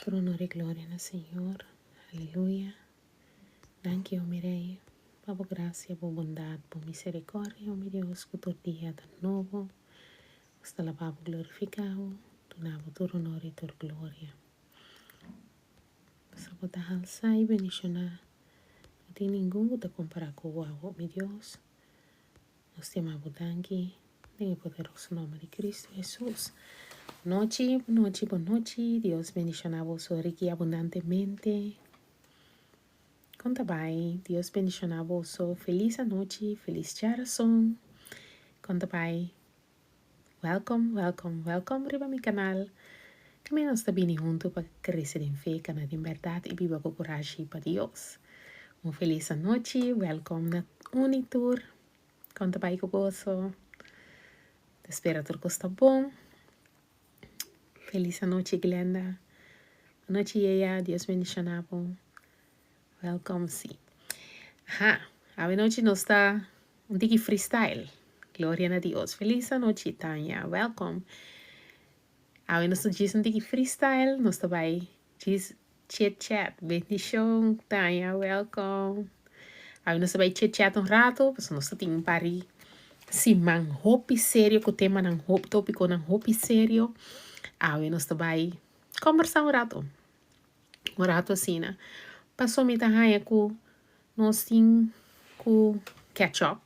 Tur honor i gloria na Señor. Aleluya. Danki, o mi Rei, pa bo gracia, bo bondad, bo misericordia, o mi Dios, cu tur dia ta nobo. Nos ta laba bo, glorifica bo, duna bo tur honor i tur gloria. Pasobra bo ta halsa i bendiciona, no tin ningun cu ta compara cu bo, o mi Dios. Nos ta yama bo danki den e poderoso nomber di Cristo Jesus. Bonochi, bonochi, bonochi. Dios bendiciona boso riki abundantemente. Con ta bai? Dios bendiciona boso. Feliz anochi, feliz djarason. Con ta bai? Welcome, welcome, welcome riba mi canal. Caminda nos ta bini hunto pa crece den fe, cana den berdad y biba cu curashi pa Dios. Un feliz anochi, welcome na Unitur. Con ta bai cu boso? Ta spera tur cos ta bon. Feliz anochi Glenda. Anochi Yeya, Dios bendiciona bo. Welcome si. Aha, awe nochi nos ta un tiki freestyle. Gloria na Dios. Feliz anochi Tanya, welcome. Awe nos ta djis un tiki freestyle, nos ta bai djis chit chat. Bendicion Tanya, welcome. Awe nos ta bai chit chat un rato, pasobra nos ta tin un par di siman hopi serio ku temanan hopi, topiconan hopi serio. Awe nos ta bai combersa un rato. Un rato asina. Paso mi ta haña ku nos tin ku catch up,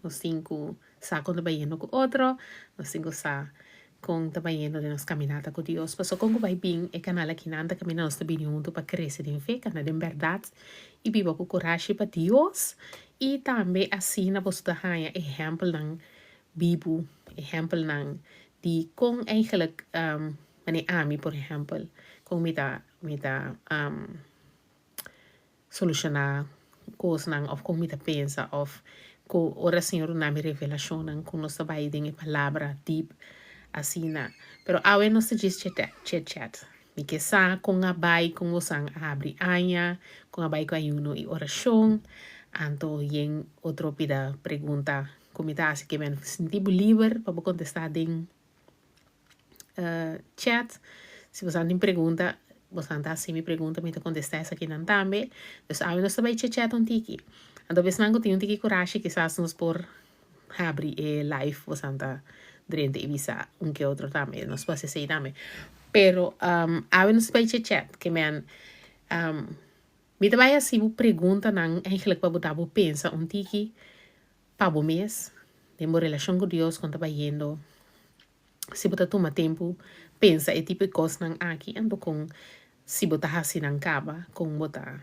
nos tin ku sa kon ta bayendo ku otro, nos tin ku sa kon ta bayendo den nos kaminata ku Dios. Paso kon ku bai bin e kanal akinan ta kaminda nos ta bini huntu pa krese den fe, kana den bèrdat i biba ku kurashi pa Dios. I tambe asina boso ta haña ehèmpelnan bibu, ehèmpelnan di kon eigenlijk Mane ami por ehempel kon mi ta mi ta solushoná kosnan òf kon mi ta pensa òf ku ora Señor duna mi revelashonnan kon nos ta bai den e palabra deep asina. Pero awe nos ta djis chit chat. Mi ke sa kon a bai kon bosan a habri aña, kon a bai ku ayuno i orashon. Anto yen otro pida pregunta ku mi ta hasi ke mi a sinti bo liber pa bo kontestá den chat. Si boso tin pregunta, boso ta hasi mi pregunta, mi ta contesta esakinan tambe. Dus awe nos ta bai chit chat un tiki. Anto besnan ku tin un tiki kurashi kisas nos por habri e live boso ta drenta i bisa un ke otro tambe. Nos por hasi esei tambe. Pero awe nos ta bai chit chat ke men mi ta bai hasi bo preguntanan eigenlijk pa bo ta bo pensa un tiki pa bo mes den bo relashon ku Dios kon ta bayendo. Si bo ta tuma tempu pensa e tipo di kosnan aki anto kon si bo ta hasi nan kaba kon bo ta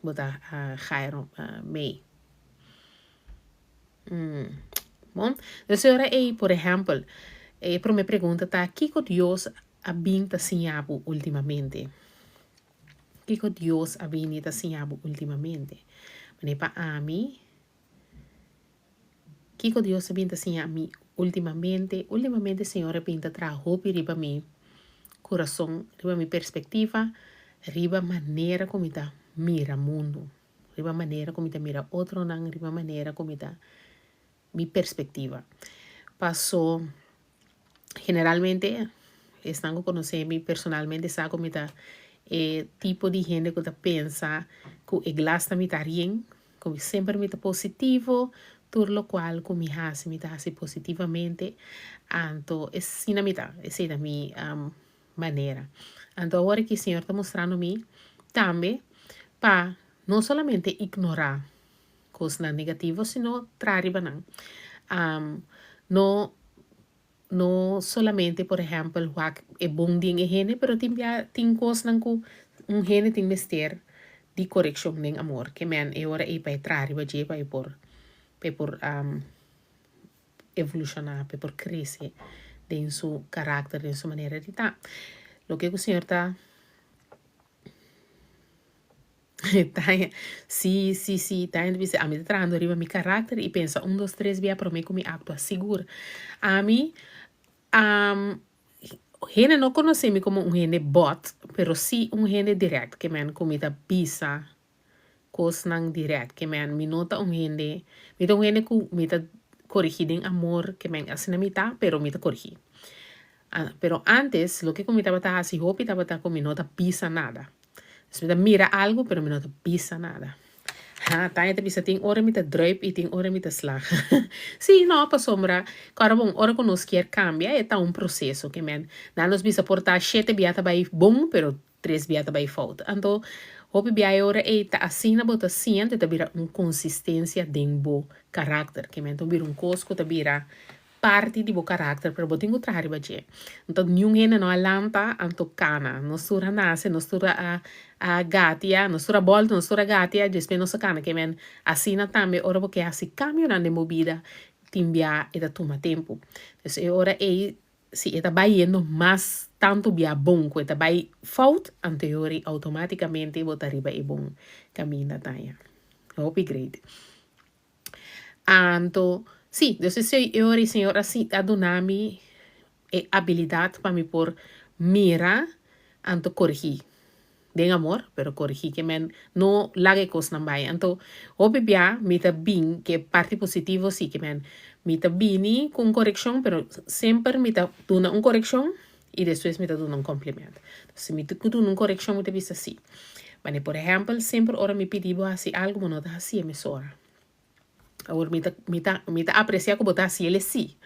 bo ta gaer mee. Bon, dus e ora ei por ehèmpel e promé pregunta ta kiko Dios a bin ta siña bo ultimamente? Kiko Dios a bini ta siña bo ultimamente? Manera pa ami, kiko Dios a bin ta siña mi ultimamente? Ultimamente Señor a bin ta traha hopi riba mi kurason, riba mi perspektiva, riba manera ku mi ta mira mundu, riba manera ku mi ta mira otronan, riba manera ku mi ta mi perspektiva. Paso generalmente esnan ku konosé mi personalmente sa ku mi ta e tipo di hende ku ta pensa ku e glas ta mitad yen, ku mi semper mi ta positivo, tur lokual ku mi hasi mi ta hasi positivamente, anto esina mi ta, esei ta mi manera. Anto awor aki Señor ta mustrando mi tambe pa no solamente ignorá Kosnan negativo sino traha riba nan. No no solamente por ehèmpel wak e bon den e hende pero tin bia tin kosnan ku un hende tin mester di korekshon den amor ke men e ora ei pa e traha riba dje pa e por pa e por evolushoná pa e por krese den su karakter den su manera di ta. Loke ku Señor ta. Tanya, Sí, sí, sí. Tanya ta bisa, ami ta trahando riba mi karakter i pensa un, dos, tres bia promé ku mi aktua. Sigur. Ami, hende no konosé mi komo un hende bòt, pero sí un hende dirèkt. Ke men ku mi ta bisa kosnan dirèkt. Ke men mi no ta un hende, mi ta un hende ku mi ta korigí den amor, ke men asina mi ta, pero mi ta korigí. Pero antes loke ku mi tabata hasi hopi tabata ku mi no ta bisa nada. Dus mi ta mira algu pero mi no ta bisa nada. Ha, Tania ta bisa tin ora mi ta druip i tin ora mi ta slag. Sí, no, pasobra kòrda bon, ora ku nos kier kambia e ta un proseso ke men. Nan nos bisa por ta shete bia ta bai bon pero tres bia ta bai fout. Anto hopi bia e ora ei ta asina bo ta siña anto e ta bira un konsistensia den bo karakter. Ke men ta bira un kos ku ta bira parti di bo karakter pero bo tin ku traha riba dje. Anto niun hende no a lanta anto kana. Nos tur a nase, nos tur a a gatia, nos tur a bòlta, nos tur a gatia, despues nos a kana. Ke men asina tambe ora bo ke hasi kambionan den bo bida tin bia e ta tuma tempu. Dus e ora ei si e ta bai yendo mas tantu bia bon ku e ta bai fout, anto e ora ei outomatikamente bo ta riba e bon kaminda taña. Hopi great. Anto, sí, dus esei e ora ei Señor a si a duna mi e abilidat pa mi por mira anto korigí. Den amor, pero korigí ke men no laga e kosnan bai. Anto, hopi bia mi ta bin ke parti positivo sí ke men mi ta bini ku un korekshon, pero semper mi ta duna un korekshon i despues mi ta duna un kompliment. Si mi tin ku duna un korekshon mi ta bisa sí. Mane por ehèmpel, semper ora mi pidi bo hasi algu bo no ta hasié mesora. Awor mi ta mi ta mi ta apresiá ku bo ta hasiel e sí,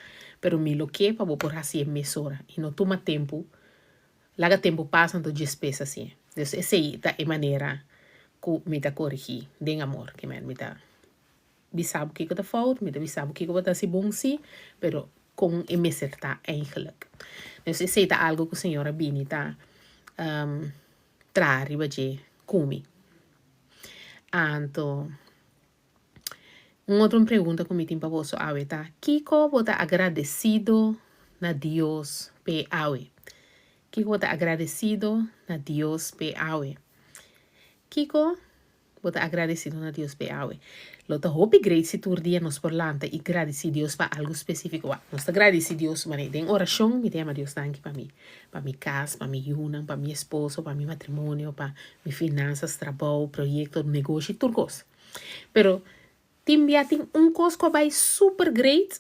pero mi lo ke pa bo por hasié mesora i no tuma tempu, laga tempu pasa anto djespes hasié. Dus esei ta e manera ku mi ta korigí den amor, ke men mi ta bisa bo kiko ta fout, mi ta bisa bo kiko bo ta hasi bon sí, pero kon e mester ta eigenlijk. Dus esei ta algu ku Señor a bini ta traha riba dje ku mi. Anto, un otro pregunta ku mi tin pa boso awe ta, Kiko bo ta agradesido na Dios p'e awe? Kiko bo ta agradesido na Dios p'e awe? Kiko bo ta agradesido na Dios p'e awe? Lo ta hopi great si tur dia nos por lanta i gradisí Dios pa algu spesífiko. Wak, nos ta gradisí Dios manera den orashon mi ta yama Dios danki pa mi, pa mi kas, pa mi yunan, pa mi esposo, pa mi matrimonio, pa mi finansas, trabou, proyekto, negoshi, tur kos. Pero tin bia tin un kos ku a bai super great,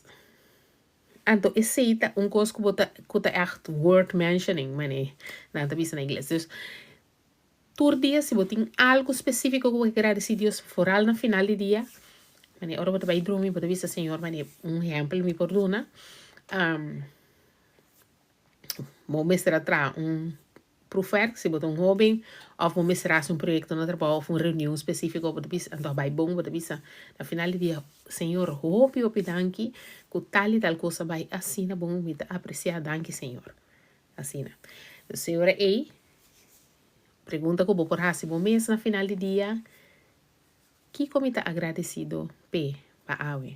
anto esei ta un kos ku bo ta ku ta ègt worth mentioning, manera nan ta bisa na ingles. Dus, tur dia si bo tin algu spesífiko ku bo ke gradisí Dios, foral na final di dia, manera ora bo ta bai drumi bo ta bisa Señor, manera un ehèmpel mi por duna, bo mester a traha un Proefwerk, si bo ta un hoben of bo mester hasi un proyecto na trabou of un reunion specifico bo ta bisa anto a bai bon bo ta bisa na final di dia Señor hopi hopi danki cu tal y tal cos a bai asina bon mi ta aprecia danki Señor asina dus e ora ey pregunta cu bo por hasi bo mes na final di dia kico mi ta agradecido p'e pa awe.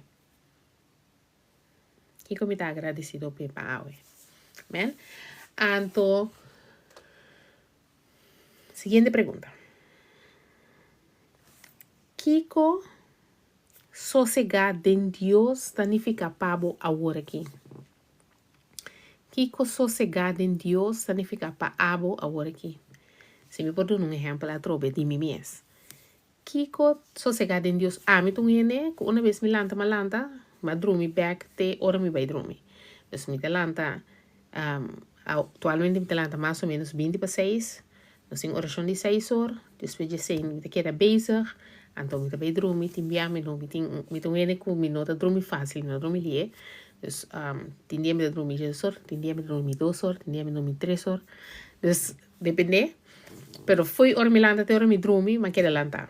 Kiko mi ta agradecido p'e pa awe. Amen. Anto, siguiente pregunta. Kiko sosegá den Dios ta nifiká pa bo awor aki? Kiko sosegá den Dios ta nifiká pa abo awor aki? Si mi por duna un ehèmpel atrobe di mi mes. Kiko sosegá den Dios? Ami ta un hende ku una bes mi lanta m'a lanta, m'a drumi bèk te ora mi bai drumi. Dus mi ta lanta, aktualmente mi ta lanta mas o ménos binti pa seis, nos tin orashon di seis or, despues di esei mi ta keda bezig, anto mi ta bai drumi, tin bia mi no mi tin mi ta un hende ku mi no ta drumi fásil, mi no ta drumi lie, dus tin dia mi ta drumi dies or, tin dia mi ta drumi dos or, tin dia mi ta drumi tres or, dus Depende, pero fo'i ora mi lanta te ora mi drumi, m'a keda lantá.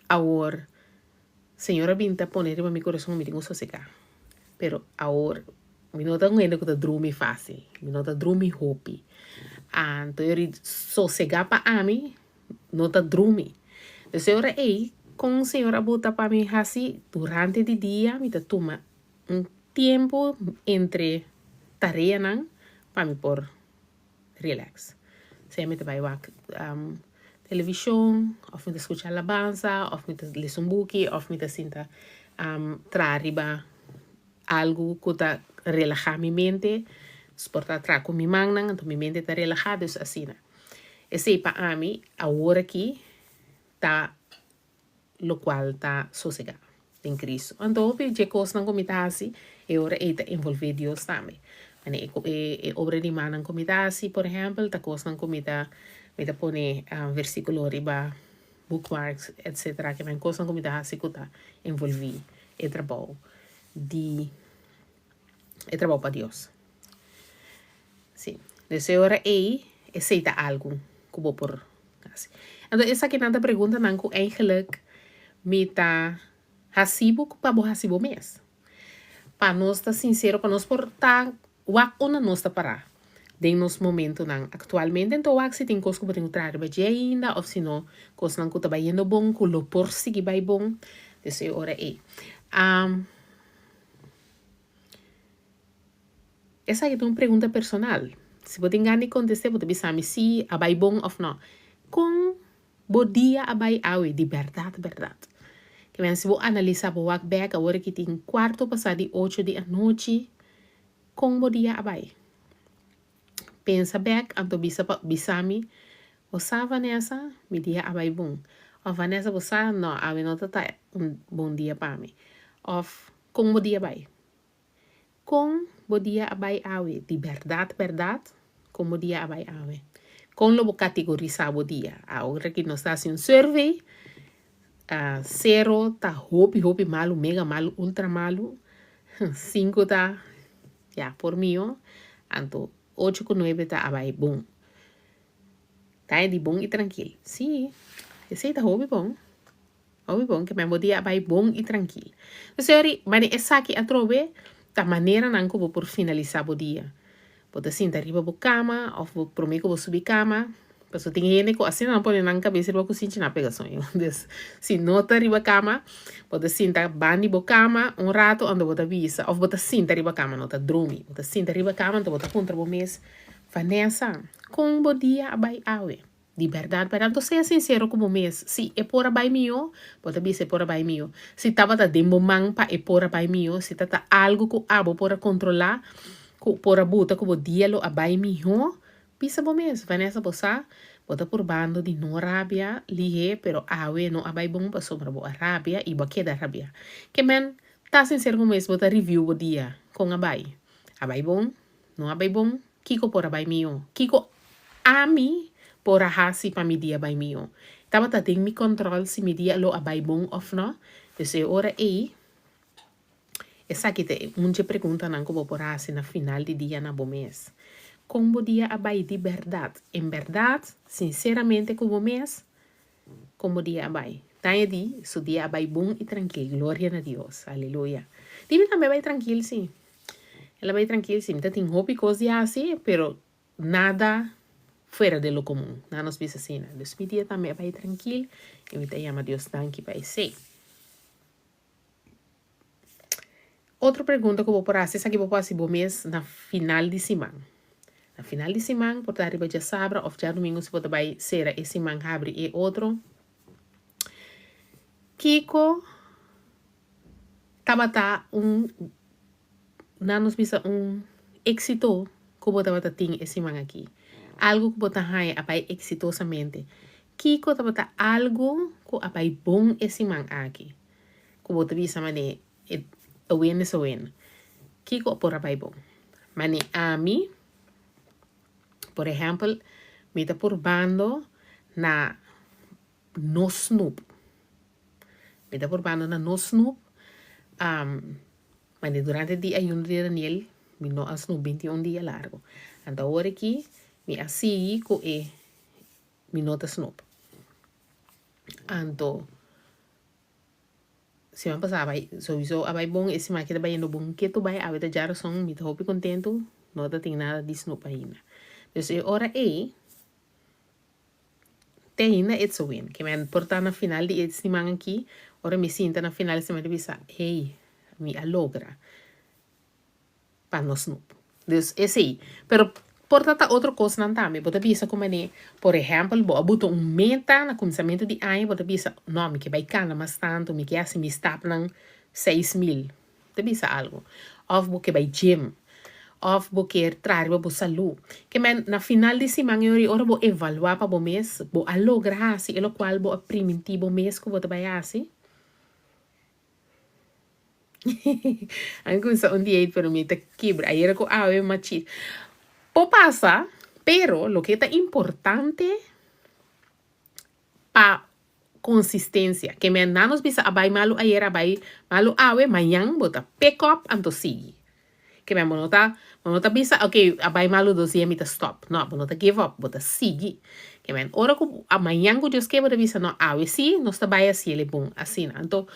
Awor, Señor a bin ta pone riba mi kurason mi tin ku sosegá. Pero awor, mi no ta un hende ku ta drumi fásil, mi no ta drumi hopi. Anto e ora di sosegá pa ami no ta drumi. Entonces e ora ei, kon Señor a buta pa mi hasi? Durante di dia mi ta tuma un tiempo entre tareanan pa mi por relax. Sea mi ta bai wak television of mi ta scucha alabansa of mi ta lesa un buki of mi ta sinta traha riba algu cu ta relaha mi mente. Por ta traha cu mi mannan anto mi mente ta relaha dus asina. Esey pa ami awor aki ta locual ta sosega den Cristo. Anto hopi dje cosnan cu mi ta haci e ora ey ta envolve Dios tambe. Mane e e e obra di mannan ku mi ta hasi por ehèmpel ta kosnan ku mi ta mi ta pone versíkulo riba bookmarks etcetera ke men kosnan ku mi ta hasi ku ta envolví e trabou di e trabou pa Dios. Sí, dus e ora ei esei ta algu ku bo por hasi. Anto esakinan ta preguntanan ku eigenlijk mi ta hasi bo pa bo hasi bo mes. Pa nos ta sincero, pa nos por ta wak unda nos ta pará den nos momentonan actualmente. Enton wak si tin cos cu bo tin cu traha riba dje ainda of si no cosnan cu ta bayendo bon cu lo por sigui bay bon. Dus e ora ey. Esaki ta un pregunta personal. Si bo tin gana di contest'é bo ta bisa mi si a bay bon of no. Con Bo dia a bai awe di bèrdat bèrdat. Ke men si bo analisá bo wak bèk awor ki tin kuarto pasá di ocho di anochi, kon bo dia a bai? Pensa bèk anto bisa pa bisa mi, Bo sa Vanessa, mi dia a bai bon. Òf Vanessa bo sa, nò awe no ta ta un bon dia pa mi. Òf kon bo dia bai? Kon bo dia a bai awe? Di bèrdat bèrdat, kon bo dia a bai awe? Kon lo bo kategorisá bo dia? Awor aki nos ta hasi un survey. Sero ta hopi hopi malu, mega malu, ultra malu. Sinku ta ya por mihó. Anto ocho ku nuebe ta a bai bon. Ta e di bon i trankil. Sí, esei ta hopi bon. Hopi bon ke men bo dia a bai bon i trankil. Entonces ori, mane esaki atrobe ta maneranan ku bo por finalisá bo dia. Bo ta sinta riba bo kama òf bo promé ku bo subi kama, pasobra tin hende ku asina nan pone nan kabes riba kusinchi nan a pega soño. Entonces, si no ta riba kama, bo ta sinta banda di bo kama un rato anto bo ta bisa, òf bo ta sinta riba kama, no ta drumi, bo ta sinta riba kama anto bo ta puntra bo mes, Vanessa, kon bo dia a bai awe? Di bèrdat bèrdat, anto sea sinsero ku bo mes. Si e por a bai mihó, bo ta bisa e por a bai mihó. Si tabata den bo man pa e por a bai mihó, si ta ta algu ku abo por a kontrolá, ku por a buta ku bo dia lo a bai mihó, bisa bo mes, Vanessa bo sa, bo ta purbando di no rabia lihé, pero awe no a bai bon pasobra bo a rabia i bo a keda rabia. Ke men, ta sinsero ku bo mes, bo ta review bo dia, kon a bai? A bai bon? No a bai bon? Kiko por a bai mihó? Kiko ami por a hasi pa mi dia bai mihó? Tabata den mi kòntròl si mi dia lo a bai bon òf nò? Dus e ora ei, esaki ta e un dje preguntanan ku bo por hasi na final di dia na bo mes. Kon bo dia a bai di bèrdat? En bèrdat, sinseramente ku bo mes, Kon bo dia a bai? Tanya di, Su dia a bai bon i trankil. Gloria na Dios. Aleluya. Di mi tambe a bai trankil, sí. El a bai trankil, sí. Mi ta tin hopi kos di hasi, pero nada fuera de lo komun. Nan nos bisa asina. Dus mi dia tambe a bai trankil i mi ta yama Dios danki pa esei. Otro pregunta ku bo por hasi, esaki bo por hasi bo mes na final di siman. Na final di siman, por ta riba djasabra òf djadumingu si bo ta bai sera e siman habri e otro. Kiko tabata un, nan nos bisa un éksito ku bo tabata tin e siman aki? Algu ku bo ta haña a bai eksitosamente. Kiko tabata algu ku a bai bon e siman aki? Ku bo ta bisa manera e a win is a win. Kiko por a bai bon? Mane ami, por ehèmpel, mi ta purbando na no snoep. Mi ta purbando na no snoep. Mane durante di ayuno di Daniel mi no a snoep binti un dia largu. Anto awor aki mi a sigui ku e mi no ta snoep. Anto. Siman pasá a bai souiso a bai bon e siman aki ta bayendo bon ketu bai awe ta djarason mi ta hopi kontentu no ta tin nada di snoep ainda dus e ora ei te ainda it's a win ke men por ta na final di e siman aki ora mi sinta na final di siman mi ta bisa hey mi a logra. pa no snoep. Dus esei. Pero por ta ta otro kosnan tambe. Bo ta bisa ku manera, por ehèmpel, bo a buta un meta na kuminsamentu di aña, bo ta bisa, no, mi ke bai kana mas tantu, mi ke hasi mi stapnan 6000. Bo ta bisa algu. Òf bo ke bai gym. Òf bo ke traha riba bo salú. Ke men, na final di siman e ora i ora bo evaluá pa bo mes, bo a logra hasi e lokual bo a primintí bo mes ku bo ta bai hasi. Ami kuminsá un dieet pero mi ta kibra. Ayera ku awe mi a cheat. Por pasa, pero loke ta importante pa konsistensia. Ke men nan nos bisa a bai malu ayera a bai malu awe, mañan bo ta pick up anto sigui. Ke men bo no ta bo no ta bisa ok a bai malu dos dia mi ta stop. No, bo no ta give up, bo ta sigui. Ke men ora ku mañan ku Dios ke bo ta bisa no awe si nos ta bai hasiel e bon asina. Anto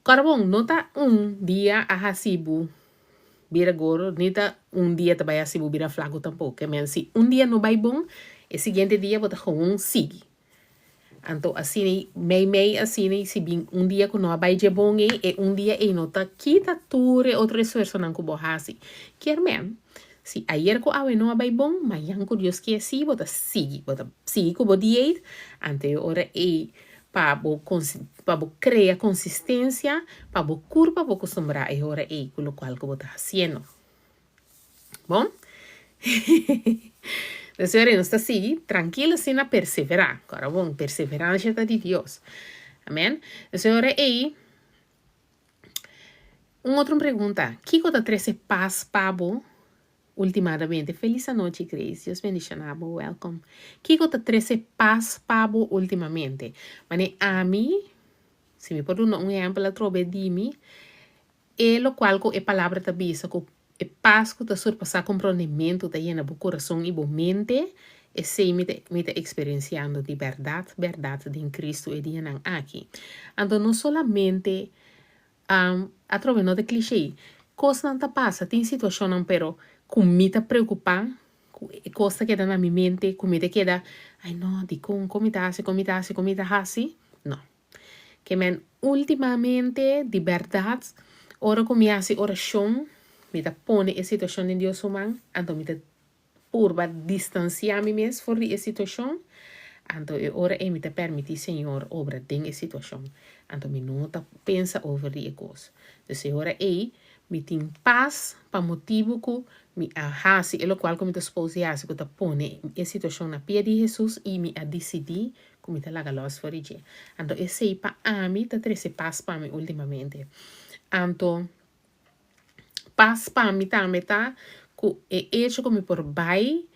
Kòrbon no ta un dia a hasi bo bira gordo ni ta un dia ta bai hasi bo bira flaku tampoko. Ke men si un dia no bai bon, e siguiente dia bo ta gewoon sigui. Anto asina mei mei asina si bin un dia ku no a bai dje bon ei, e un dia ei no ta kita tur e otro esfuersonan ku bo hasi. Kier men, si ayer ku awe no a bai bon, mañan ku Dios kier si bo ta sigui. Bo ta sigui ku bo dieet, anto e ora ei Pa bo pa bo crea consistencia, pa bo curpa bo costumbrá e ora ei cu locual cu bo ta haciendo. Bon? Nos ora ei nos ta sigui trankilo asina perseverá. Cora bon, perseverancia ta di Dios. Amen. Nos ora ei, un otro pregunta, kico ta trece pas pa bo Ultimadamente, Felis anochi Grace, Dios bendiciona bo, welcome. Kico ta trece pas pa bo ultimamente? Mane ami, si mi por duna un ehempel atrobe di mi, e locual cu e palabra ta bisa cu e pas cu ta surpasa comprondimento ta yena bo curason y bo mente, esey mi ta mi ta experienciando di berdad berdad den Cristo e dianan aki. Anto no solamente Atrobe no ta cliché. Cosnan ta pasa, tin situacionnan pero cu mi ta preocupa, cu e cos ta keda na mi mente, cu mi ta keda, ay no, dicon, con mi ta haci, con mi ta haci, con mi ta haci? No. Ke men ultimamente, di berdad, ora cu mi haci oracion, mi ta pone e situacion den Dios su man, anto mi ta purba distansiá mi mes for di e situashon, anto e ora ei mi ta permití Señor obra den e situashon. Anto mi no ta pensa over di e kos. Dus e ora ei mi tin pas pa motibu ku mi a hasi e lokual ku mi ta supos di hasi ku ta pone e situashon na pia di Hesus i mi a disidí ku mi ta laga lòs for di dje. Anto esei pa ami ta trese pas pa mi últimamente. Anto. Pas pa mi tambe ta ku e echo ku mi por bai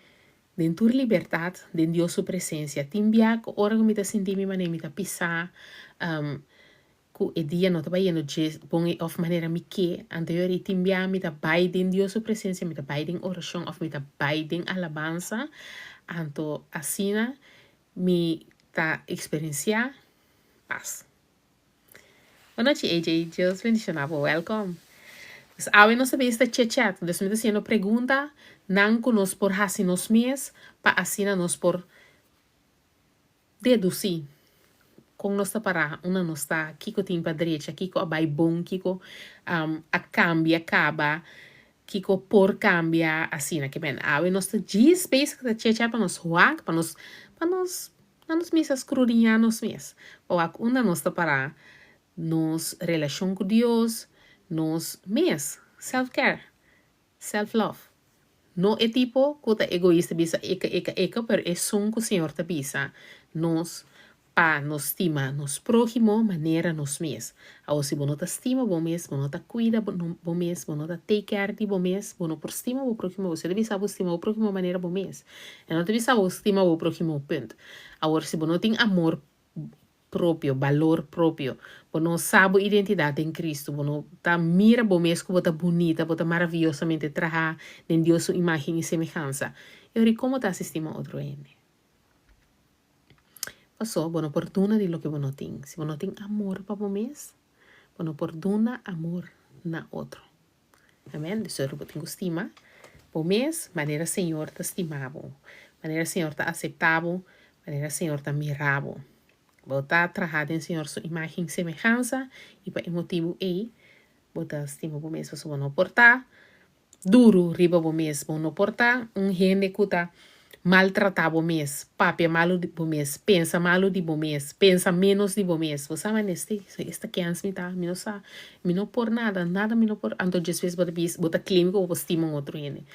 den tur libertat den Dios su presensia. Tin bia ku ora ku mi ta sinti mi manera mi ta pisá ku e dia no ta bayendo dje bon òf manera mi ke, anto yori tin bia mi ta bai den Dios su presensia, mi ta bai den orashon òf mi ta bai den alabansa, anto asina mi ta eksperensiá pas. Bonochi AJ, Dios bendiciona bo, welcome. Dus awe nos ta besta chit chat, dus mi ta haciendo pregunta nan cu nos por haci nos mes pa asina nos por deduci con nos ta para, unda nos ta, kico tin pa drecha, kico a bay bon, kico a cambia caba, kico por cambia, asina. Ke men awe nos ta djis bezig ta chit chat pa nos wak, pa nos, pa nos Na nos mes a skrudiñá nos mes pa wak unda nos ta pará nos relashon ku Dios, nos mes, self care, self love. No e tipo ku ta egoista bisa eka eka eka pero esun ku Señor ta bisa nos pa nos stima nos próhimo manera nos mes. Awor si bo no ta stima bo mes, bo no ta kuida bo mes, bo no ta take care di bo mes, bo no por stima bo próhimo. Bo ta bisa bo stima bo próhimo manera bo mes. E no ta bisa bo stima bo próhimo, punt. Awor, si bo no tin amor propio, balor propio, bo no sa bo identidat den Cristo, bo no ta mira bo mes ku bo ta bunita, bo ta maraviyosamente trahá den Dios su imágen i semehansa, e ora kon bo ta hasi stima otro hende? Paso, bo no por duna di loke bo no tin. Si bo no tin amor pa bo mes, bo no por duna amor na otro. Amen. Dus ora bo tin ku stima bo mes manera Señor ta stima bo, manera Señor ta aseptá bo, manera Señor ta mira bo. Bo ta traha den Señor su imágen i semehansa i pa e motibu ei bo ta stima bo mes pasobra bo no por ta duru riba bo mes. Bo no por ta un hende ku ta maltratá bo mes, papia malu di bo mes, pensa malu di bo mes, pensa ménos di bo mes. Bo sa manera esti, esta kèns mi ta, mi no sa, mi no por nada, nada mi no por. Anto despues bo ta bisa, bo ta claim ku bo por stima un otro hende.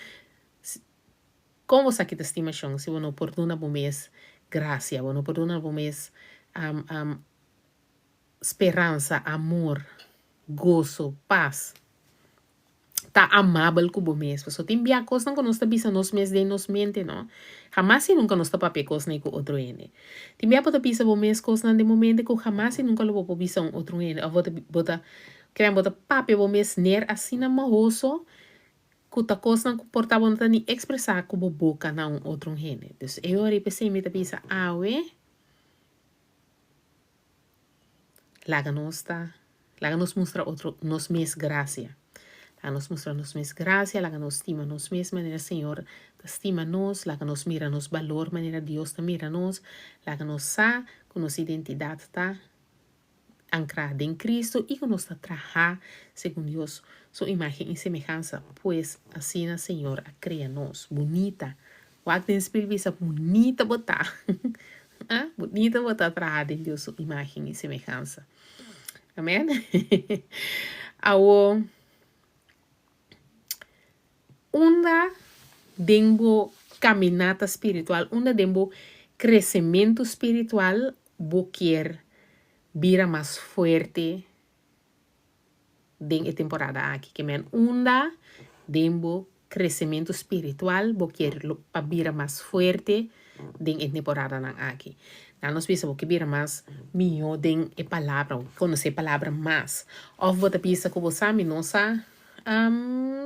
Kon bo sa ki ta stimashon si bo no por duna bo mes grasia, bo no por duna bo mes speransa, amor? Goso, pas. Ta amabel ku bo mes. Pasobra tin bia kosnan ku nos ta bisa nos mes den nos mente, no. Hamas i nunka nos ta papia kosnan ei ku otro hende. Tin bia bo ta bisa bo mes kosnan den bo mente ku hamas i nunka lo bo por bisa un otro hende. Òf bo ta bo ta kren bo ta papia bo mes ner asina mahoso ku ta kosnan ku por ta bo no ta ni ekspresá ku bo boka na un otro hende. Dus e ora ei p'esei mi ta bisa awe. Laga nos ta, laga nos mustra otro nos mes gracia. Laga nos mustra nos mes gracia, laga nos stima nos mes manera Señor ta stima nos, laga nos mira nos balor manera Dios ta mira nos, laga nos sa cu nos identidad ta ancra den Cristo y cu nos ta traha segun Dios su imagen y semehansa, pues asina Señor a crea nos, bunita, Wak den spil bisa bunita bo ta. Ah, bunita bo ta traha den Dios su imagen y semehansa. Amen. Awo, unda den bo caminata spiritual, unda den bo crecemento spiritual bo kier bira mas fuerte den e temporada aki. Ke men unda den bo kresementu spiritual bo kier pa bira mas fuerte den e temporadanan aki. Nan nos bisa bo ke bira mas mihó den e palabra, bo konosé e palabra mas. Òf bo ta bisa ku bo sa mi no sa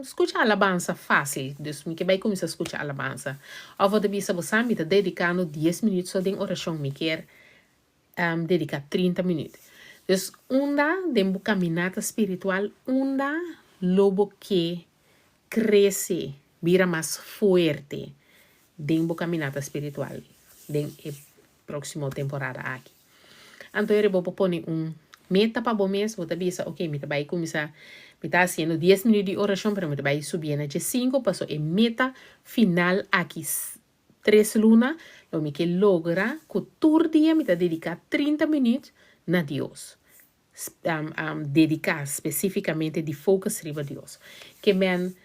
skucha alabansa fásil, dus mi ke bai kuminsá skucha alabansa. Òf bo ta bisa bo sa mi ta dedikando dies minüt so den orashon, mi kier dedica 30 minuut. Dus unda den bo caminata spiritual unda lo bo ke crece, bira mas fuerte den bo caminata spiritual den e proximo temporada aki. Anto eri bo por pone un meta pa bo mes, bo ta bisa ok mi ta bay cuminsa, mi ta haciendo dies minuut di oracion pero mi ta bay subié na diescinco paso e meta final aki Tres luna lo mi ke logra ku tur dia mi ta dediká 30 minüt na Dios. Dediká spesífikamente di focus riba Dios. Ke men,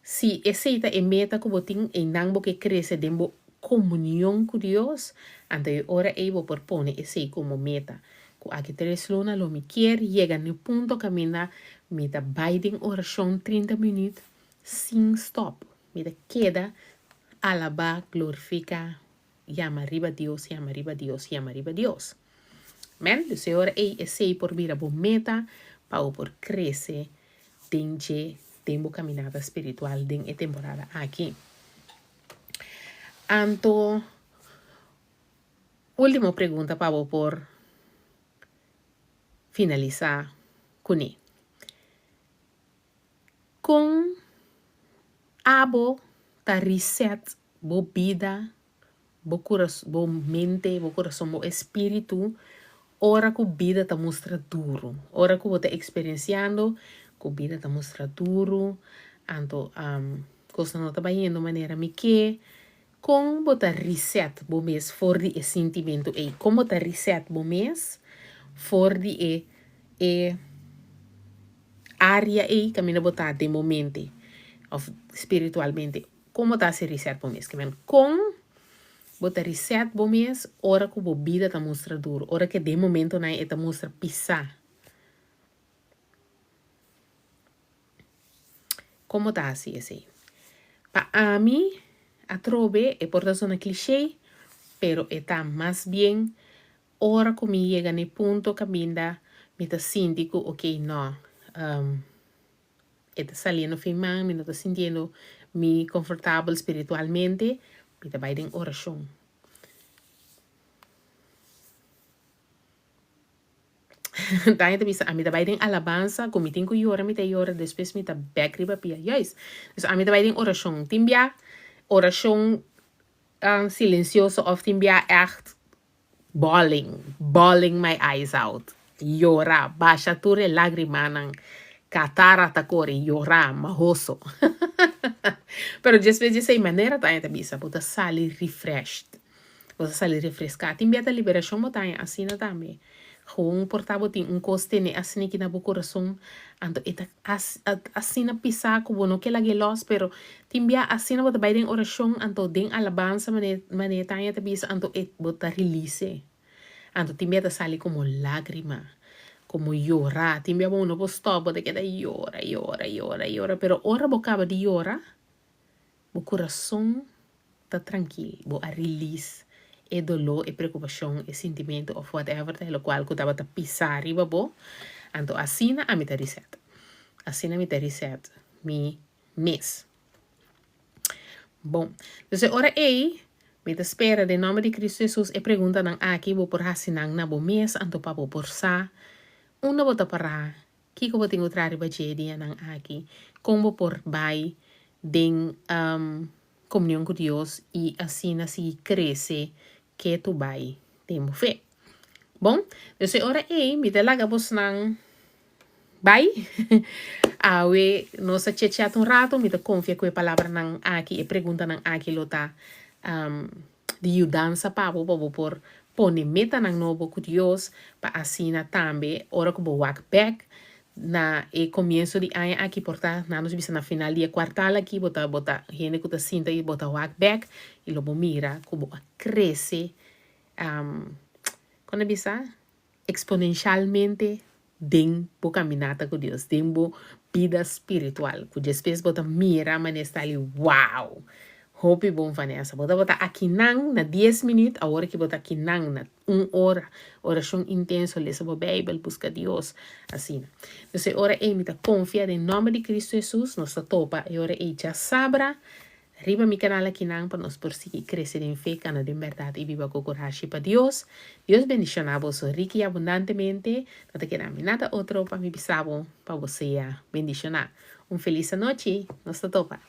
si esei ta e meta ku bo tin, einan bo ke krese den bo komunion ku Dios, anto e ora ei bo por pone esei komo meta. Ku aki tres luna lo mi kier yega n'e punto kaminda mi ta bai den orashon 30 minüt sin stòp. Mi ta keda alabá, glorifiká, yama riba Dios, yama riba Dios, yama riba Dios. Amèn. Dus e ora ei esei por bira bo meta pa bo por krese den dje, den bo kaminata spiritual den e temporada aki. Anto, último pregunta pa bo por finalisá kuné. Kon abo ta reset bo bida, bo kuras, bo mente, bo kurason, bo espíritu ora ku bida ta mustra duru? Ora ku bo ta eksperensiando ku bida ta mustra duru, anto kosnan no ta bayendo manera mi ke, kon bo ta reset bo mes for di e sintimentu ei? Kon bo ta reset bo mes for di e e área ei kaminda bo ta den bo mente òf spiritualmente? Kon bo ta hasi reset bo mes? Kimen kon bo ta reset bo mes ora ku bo bida ta mustra duru, ora ku den momentonan e ta mustra pisá? Kon bo ta hasi esei? Pa ami, atrobe e por ta sona cliché, pero e ta mas bien Ora ku mi yega na e punto kaminda mi ta sinti ku ok no, e ta saliendo fin man, mi no ta sintiendo mi konfortabel spiritualmente, mi ta bai den orashon. Tania ta bisa, ami ta bai den alabansa, ku mi tin ku yora mi ta yora, despues mi ta bèk riba pia. Juist. Dus ami ta bai den orashon. Tin bia orashon silensioso òf tin bia ègt Bawling, bawling my eyes out, yora, basha tur e lagrimanan, katara ta kore, yora, mahoso. Pero despues di esei manera ta ta bisa, bo ta sali refreshed, bo ta sali refreská. Tin bia ta liberashon bo ta haña asina tambe. Gewoon por ta bo tin un kos tene asina aki na bo kurason, anto e ta asina pisá ku bo no ke lag'é lòs, pero tin bia asina bo ta bai den orashon, anto den alabansa manera Tania ta bisa, anto e bo ta release. Anto tin bia ta sali komo lágrima. Komo yora. Tin bia bo no por stòp, bo ta keda yora, yora, yora, yora. Pero ora bo kaba di yora, bo kurason ta trankil. Bo a release e doló, e preokupashon, e sintimentu òf whatever ta e lokual ku tabata pisá riba bo. Anto asina ami ta reset. Asina mi ta reset mi mes. Bon, dus e ora ei, mi ta spera den nòmber di Kristu Hesus e preguntanan aki bo por hasi nan na bo mes, anto pa bo por sa unda bo ta pará, kiko bo tin ku traha riba dje e dianan aki, kon bo por bai den komunion ku Dios i asina sigui krese ketu bai den bo fe. Bon, dus e ora ei mi ta laga bosnan Bai. Awe nos a chit-chat un rato, mi ta confia cu e palabranan aki, e preguntanan aki lo ta di yudansa pa bo, pa bo por pone metanan nobo cu Dios, pa asina tambe ora cu bo wak bek na e comienso di aña aki, por ta na nos bisa na final di e cuartal aki, bo ta bo ta hende cu ta sinta y bo ta wak bek y lo bo mira cu bo a crece, con a bisa? Eksponenshalmente den bo kaminata ku Dios, den bo bida spiritual, ku despues bo ta mira manera sta li, wow! Hopi bon Vanessa, bo tabata akinan na dies minüt, awor ki bo ta akinan na un ora, orashon intenso, lesa bo Beibel, buska Dios, asina. Entonces e ora ei mi ta konfia den nòmber di Kristu Hesus, nos ta topa e ora ei djasabra Riba mi kanal akinan pa nos por sigui krese den fe, kana den bèrdat i biba ku kurashi pa Dios. Dios bendishoná boso riki i abundantemente. No ta keda mi nada otro pa mi bisa bo pa bo sea bendishoná. Un felis anochi. Nos ta topa.